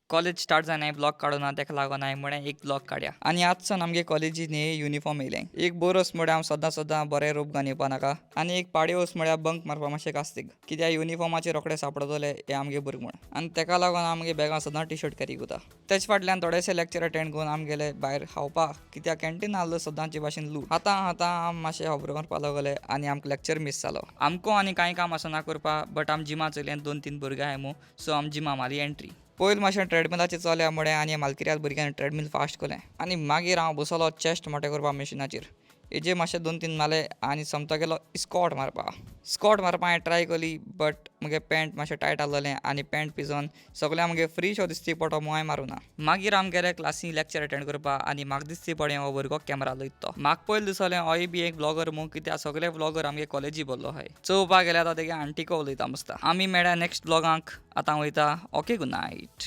College start जायना vlog काडूना, तेका लागून हांवें म्हळें एक व्लॉग काडया. आनी आजसान आमगे कॉलेजीन हे युनिफॉर्म येयलें. एक बोरोस म्हळ्यार हांव सदां सदां बरें रोब घालून येवपा नाका, आनी एक पाडयोस म्हळ्यार बंक मारपा मातशें कास्तीक, कित्याक युनिफॉर्माचेर रोखडे सापडतले हे आमगे भुरगे म्हण. आनी तेका लागून आमगे बॅगां सदां टी शर्ट कॅरी करता. तेच फाटल्यान थोडेशे लेक्चर अटेंड करून आम गेले भायर खावपाक, कित्याक कॅन्टीन आहलो सदांचे भाशेन लूट. आतां आतां आम मातशें खबरो मारपा लागले आनी आमकां लेक्चर मीस जालो. आमकां आनी कांय काम आसना करपा, बट आम जिमा चोयलें 2-3 भुरगे आहाय मू, सो आम जिमा मारली एंट्री. पयलीं मातशें ट्रेडमिलाचेर चलया म्हळें आनी मालकिऱ्यात भुरग्यांनी ट्रेडमील फास्ट केलें आनी मागीर हांव बसलो चेस्ट मोठे करपा मशिनाचेर. हेजे मातशे 2-3 मारले आनी सोमतो गेलो स्कॉट मारपा. स्कॉट मारपा हांवें ट्राय केली, बट म्हगे पॅन्ट मातशें टायट आहलोलें आनी पॅन्ट पिजोन सगळें आमगे फ्री शो दिसती पडटो म्हूण हांवें मारूं ना. मागीर आम गेले क्लासी लेक्चर अटेंड करपा आनी म्हाका दिसती पडलें हो भुरगो कॅमेरा लयत तो. म्हाका पयलीं दिसलें होय बी एक व्लॉगर म्हूण, कित्याक सगळे व्लॉगर आमगे कॉलेजी भरलो आहाय. चोवपा गेल्यार तो तेगे आंटीको उलयता मस्ता. आमी मेळ्या नेक्स्ट व्लॉगांक. आतां वयता. Okay, good night.